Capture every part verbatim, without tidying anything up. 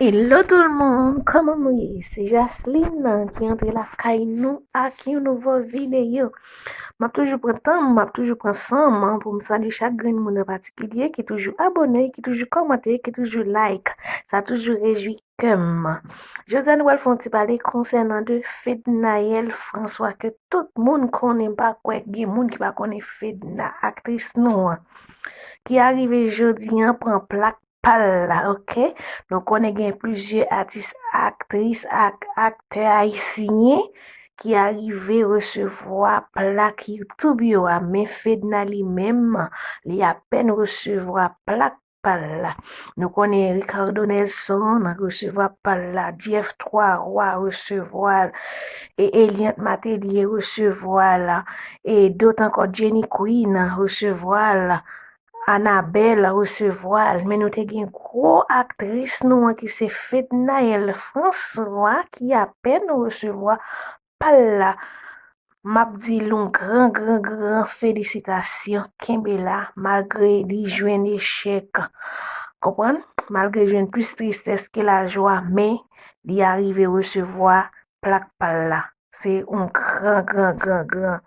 Hello tout le monde, kòman nou ye? Se Jasline ki antre lakay nou ak yon nouvo videyo. M ap toujou pran tan m, m ap toujou pran san m pou m salye chak grenn moun an patikilye ki toujou abòne, ki toujou kòmante, ki toujou like. Sa toujou rejwi kè m. Jodi a nou pral fè yon ti pale konsènan de Fednaelle François ke tout moun konnen, m pa kwè gen moun ki pa konnen Fedna, aktris nou an, ki arive jodi an pran plak pa l la, oke? Nou konnen gen plizyè atis, aktris ak aktè ayisyen ki arive resevwa plak YouTube yo a, men Fedna li menm, li apèn resevwa plak pa l la. Nou konnen Ricardo Nelson resevwa pa l la, Jeff Trois Rois resevwa l, e Eliante Matelier resevwa l, e dot ankò Jenny Queen resevwa l, Annabelle resevwa l, men nou te gen gwo aktris nou an ki se Fednaelle François ki apèn resevwa pa l la. M ap di l yon gran, gran, gran felisitasyon, kenbe la, malgre li jwenn echèk. Konprann? Malgre jwenn plis tristès ke lajwa, men li arive resevwa plak pa l la. Se yon gran, gran, gran, gran,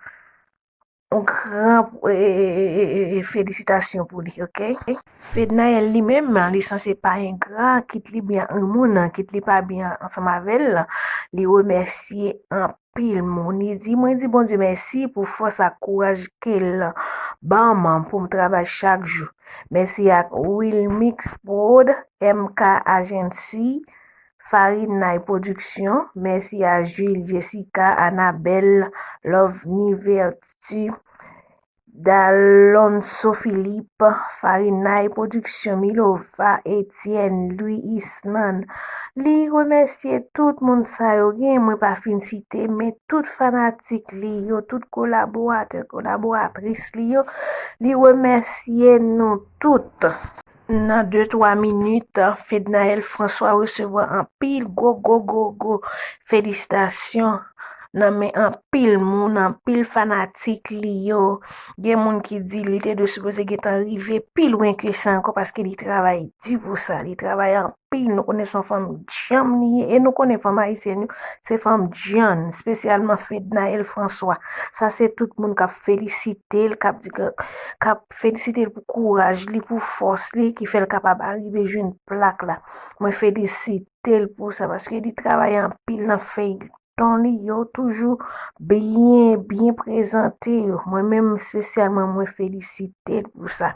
yon gran e, e, e, e, e, felisitasyon pou li, oke? Fednaelle li menm, li sanse pa engra, kit li byen yon moun, kit li pa byen ansanm avè l, li remèsye anpil moun. Li di, mwen di Bondye mèsi pou fòs ak kouraj ke l ban m pou m travay chak jou. Mèsi ak Wilmix Prod, M K Agency, Farinay Production, mèsi a Jules, Jessica, Annabelle, Love Nivertu, Dalonso Philippe, Farinay Production, Milova, Etienne, Louis Isnan. Li remèsye tout moun sa yo, gen mwen pa fin site, men tout fanatik li yo, tout kolaboratè, kolaboratris li yo, li remèsye nou tout. Nan de twa minit, Fednaelle François resevwa anpil gwo, gwo, gwo, gwo felisitasyon nan men anpil moun, anpil fanatik li yo. Gen moun ki di li te dwe sipoze gentan rive pi lwen ke sa ankò, paske li travay di pou sa, li travay anpil. Nou konnen se yon fanm djanm li ye, e nou konnen fanm ayisyèn yo, se fanm djanm, espesyalman Fednaelle François. Sa se tout moun k ap felisite l, k ap di ke, k ap felisite l pou kouraj li, pou fòs li, ki fè l kapab arive jwenn plak la. Mwen felisite l pou sa, paske li travay anpil nan feyton li yo, toujou byen, byen prezante yo. Mwen menm, espesyalman, mwen felisite l pou sa.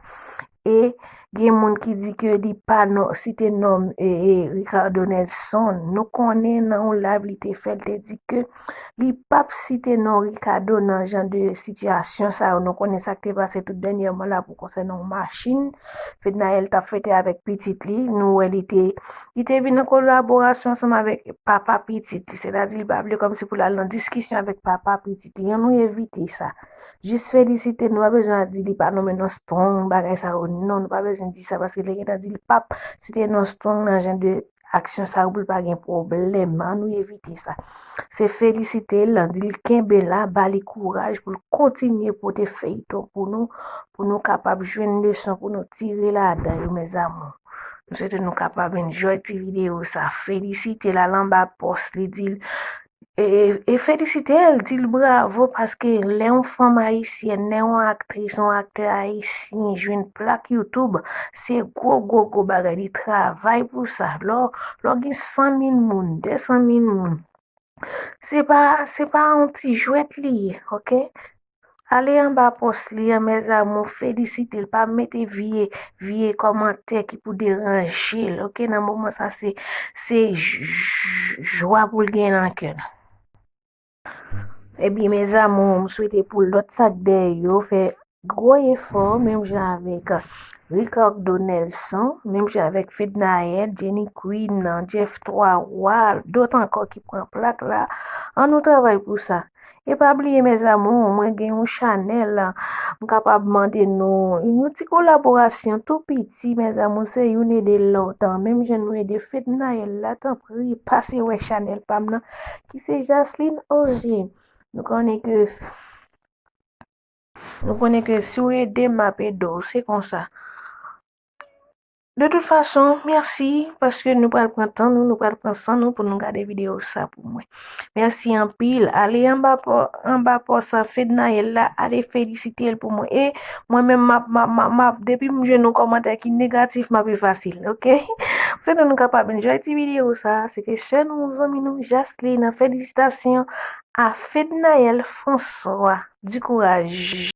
E gen moun ki di ke li pa non, site non, e, e, Ricardo Nelson. Nou konnen nan yon live li te fè, li te di ke li p ap site non Ricardo nan jan de sitiyasyon sa yo. Nou konnen sa k te pase tout dènyèman la pou konsènan yon machin. Fednaelle t ap fete avèk pitit li. Nou wè li te, li te vin an kolaborasyon ansanm avèk papa pitit li. Sètadi li pa vle kòmsi pou l al nan diskisyon avèk papa pitit li. Ann nou evite sa. Jis felisite, nou pa bezwen di li pa nonmen non Strong, bagay sa yo. Non, nou pa bezwen di sa, paske lè gentan di li p ap site non Strong nan jan de aksyon sa yo pou l pa gen pwoblèm. Ann nou evite sa. Se felisite l, di l kenbe la, ba li kouraj pou l kontinye pote feyton pou nou, pou nou kapab jwenn leson pou nou tire ladan yo, mes amours. Nou swete nou kapab enjoy ti videyo sa. Felisite l, al anba pòs li, di l, e, e, e felisite l, di l bravo, paske lè yon fanm ayisyèn, lè yon aktris, yon aktè ayisyen jwenn plak YouTube, se gwo, gwo, gwo bagay. Li travay pou sa. Lè w, lè w gen san mil moun, de san mil moun, se pa, se pa yon ti jwèt li ye, oke? Ale anba pòs li an, mes amours, felisite l, pa mete vye, vye kòmantè ki pou deranje l, oke? Nan moman sa, se, se j-, j-, jwa pou l gen nan kè l. Ebyen, mes amours, m swete pou lòt sa k dèyè yo fè gwo efò, menm jan avèk Ricardo Nelson, menm jan avèk Fednaelle, Jenny Queen, Jeff Trois Rois, dòt ankò ki pran plak la. Ann nou travay pou sa. E pa bliye, mes amours, mwen gen yon chanèl, m kapab mande nou yon ti kolaborasyon tou piti, mes amours, se youn ede lòt. Menm jan nou ede Fednaelle la, tanpri, pase wè chanèl pa m nan, ki se Jasline Auger. Nou konnen ke, nou konnen ke si w ede m, m ap ede w, se konsa. De tout fason, mèsi paske nou pral pran tan nou, nou pral pran san nou pou nou gade videyo sa pou mwen. Mèsi anpil. Ale anba pò, anba pòs a Fednaelle la, ale felisite l pou mwen. E mwen menm, m ap, m ap, m ap, m ap, depi m jwenn yon kòmantè ki negatif, m ap efase l, oke? Sinon, nou kapab enjoy ti videyo sa. Se te sè nou, zanmi nou, Jasline. Felisitasyon a Fednaelle François. Du courage.